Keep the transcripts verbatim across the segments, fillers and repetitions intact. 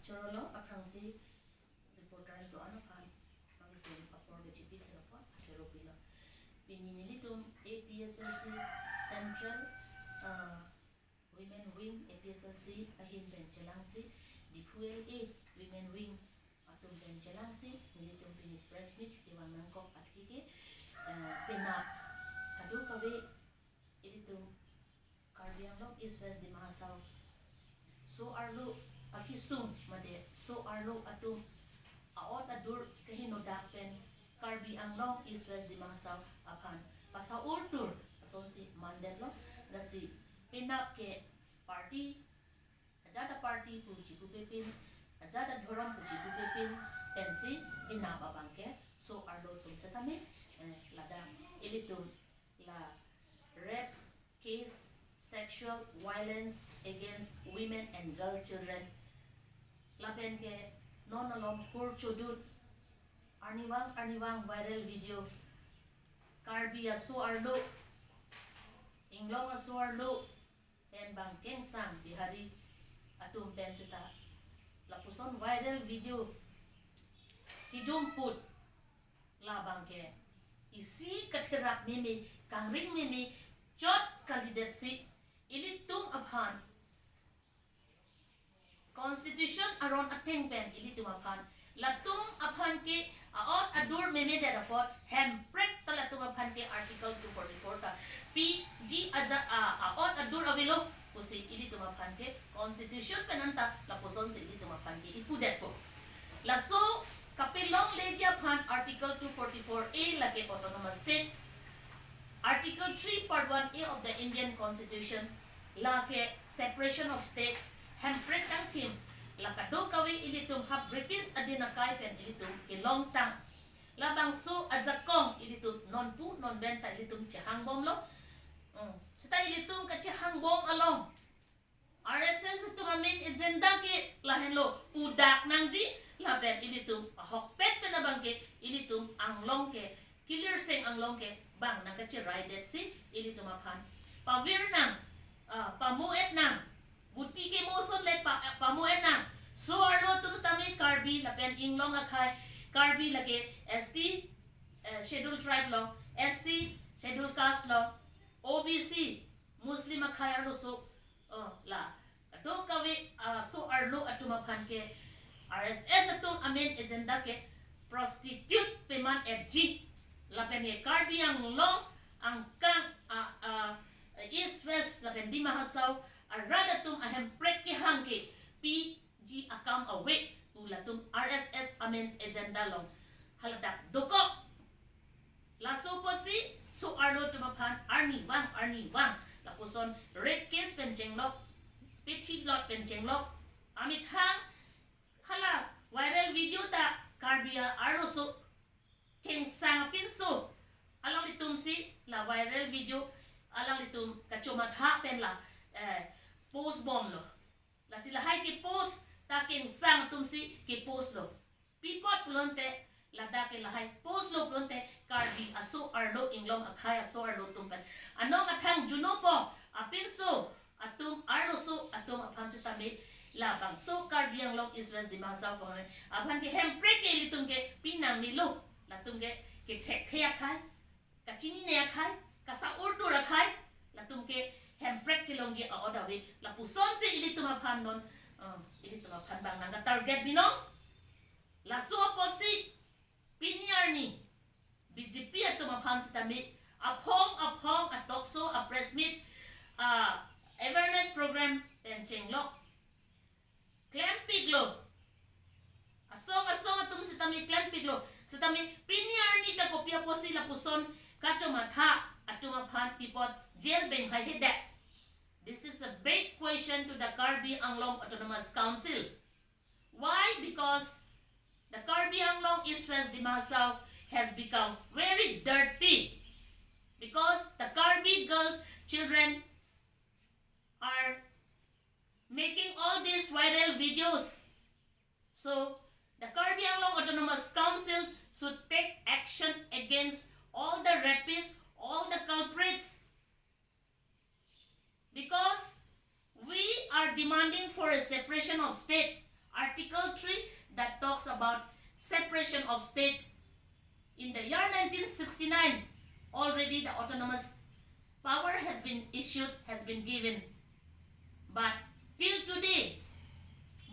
Chorolo aphrangsi reporters do-an aphan nanglitum apor kechipi thek apot athero pilo. Pini nelitum A P S L C Central, uh, Women Wing A P S L C ahin pen chelangsi, Diphu L A Women Wing atum pen chelangsi nelitum pini press meet kevang nangkok athe ke, uh, penap kadokave ilitum Karbi Anglong East West Dima Hasao so-arlo akesung mate so-arlo atum a-ot adur kehenodak pen Karbi Anglong East West Dima Hasao aphan pasa-urtur asonsi mandetlo. Lasi penap ke party, ajat a-party pu chipupepin, ajat adhorom pu chipupepin pensi penap abang ke so-arlo atum setame, eh, ladak ilitum la rape case, sexual violence against women and girl children, lapen ke non alom hur chodut, arnivang arnivang viral video, Karbi aso-arlo, Inglong aso-arlo pen bang kengsang Bihari atum pen seta lapuson viral video kejumput labang ke isi katherak meme, kangring meme chot kalidetsi ilitum aphan constitution aron ateng pen ilitum aphan, latum aphan ke a-ot adur memedet apot Hemprek ta latum aphan ke Article two forty-four ta, P G aja a, a-ot adur avelo pusi ilitum aphan ke constitution pen anta lapusonsi ilitum aphan ke ipudetpo. Laso kapelongleji aphan Article two forty-four A lake Autonomous State, Article three Part one A of the Indian Constitution lake separation of state, Hemprek tangthim, la kadokave ilitum ha British adin akai pen ilitum kelongtang. Labangso ajakong ilitum nonpu nonben ta ilitum chehangbomlo. Hmm. Seta ilitum kachehangbom along R S S atum amen agenda ke lahenlo, pudak nangji, lapen ilitum ahokpet pen abang ke ilitum Anglong ke, Kilirseng Anglong ke bang nangkacheraidetsi ilitum aphan pavir nang, ah, pamu-et nang, vuti kemo ason le pa, pamu-et nang. So-arlo atum setame Karbi lapen Inglong akhei, Karbi lake S T, eh, Schedule Tribe lo, S C, Schedule Caste lo, O B C, Muslim akhei arloso, oh, la kadokave, ah, so-arlo atum aphan ke R S S atum amen agenda ke prostitute peman-etji, lapen ke Karbi Anglong angkang, ah, ah, East West lapen Dima Hasao arat atum a-Hemprek kehang ke piji akam ave pu latum R S S amen agenda along haladak dokok. Laso apotsi so-arlo atum aphan arnivang arnivang lapuson rape case pen chenglok, pithilot pen chenglok, amethang hala viral video ta Karbi arloso kengsang apinso alanglitumsi la viral video alanglitum kachomatha pen la, eh, post bomlo. Lasi lahai ke-post ta kengsang atumsi ke-post lo. Pi apot pulote, ladak ke lahai post lo pulote Karbi aso-arlo, Inglong akhei aso-arlo atum pen anong athang juno po apinso atum arloso atum aphan setame labangso Karbi Anglong East West Dima Hasao pon aphan ke Hemprek ke ilitum ke pinangnelo, latum ke kethekthe akhei, kachinine akhei, kasa-urtur akhei, latum ke Hemprek kelongji a-order ave, lapusonsi ilitum aphan non, eh, ilitum aphan bang nangka-target binong. Laso apotsi pini arni B J P atum aphan setame aphong aphong a-talk show, a-press meet, a-awareness program pen chenglok klempiklo. Asong asong atum setame klempiklo. Setame pini arni ta kopi apotsi lapuson kachomatha atum aphan pi apot jail beng haihedet? This is a big question to the Karbi Anglong Autonomous Council. Why? Because the Karbi Anglong East West Dima Hasao has become very dirty. Because the Karbi girl children are making all these viral videos. So, the Karbi Anglong Autonomous Council should take action against all the rapists, all the culprits. Because we are demanding for a separation of state. Article three that talks about separation of state. In the year nineteen sixty-nine, already the autonomous power has been issued, has been given. But till today,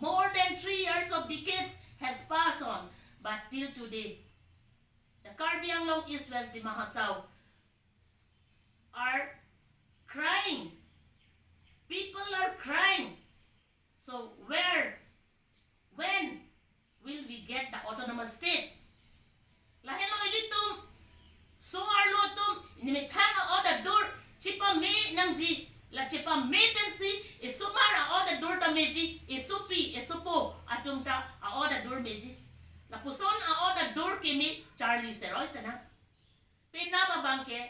more than three years of decades has passed on, but till today, the Karbi Anglong East West Dima Hasao are crying. People are crying. So where, when will we get the autonomous state? Lahenlo ilitum so-arlo atum nemethang a-order dur chepame nangji, la chepame pensi isomar a-order dur ta meji, isopi isopo atum ta a-order dur meji. Lapuson a-order dur keme charli seroi sena. Penap abangke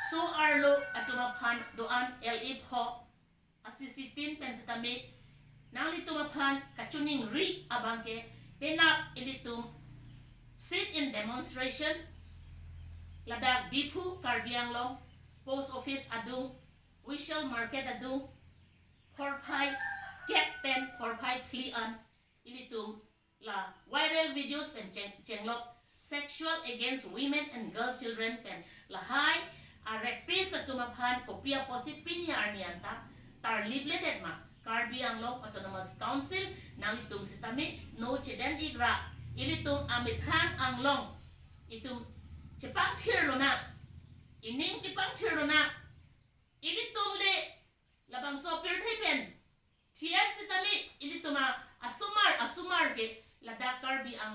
so-arlo atum aphan do-an L A pho a C C tin pen sitame nanglitum aphan kachiningri abangke penap ilitum sit-in demonstration ladak Diphu Karbi Anglong post office adung, Vishal market adung, phorphai kep pen phorphai phli an ilitum la viral videos pen cheng, chenglok sexual against women and girl children pen lahai a-rapist atum aphan kopi apotsi pini arni anta tarlip ledet ma? Karbi Anglong Autonomous Council nanglitum sitame no chedeng ikra. Ilitum amethang anglong itum chepangthir lonang, ining chepangthir lonang. Ilitum le labangso pirthe pen thian sitame ilitum a asomar asomar ke ladak Karbi Anglong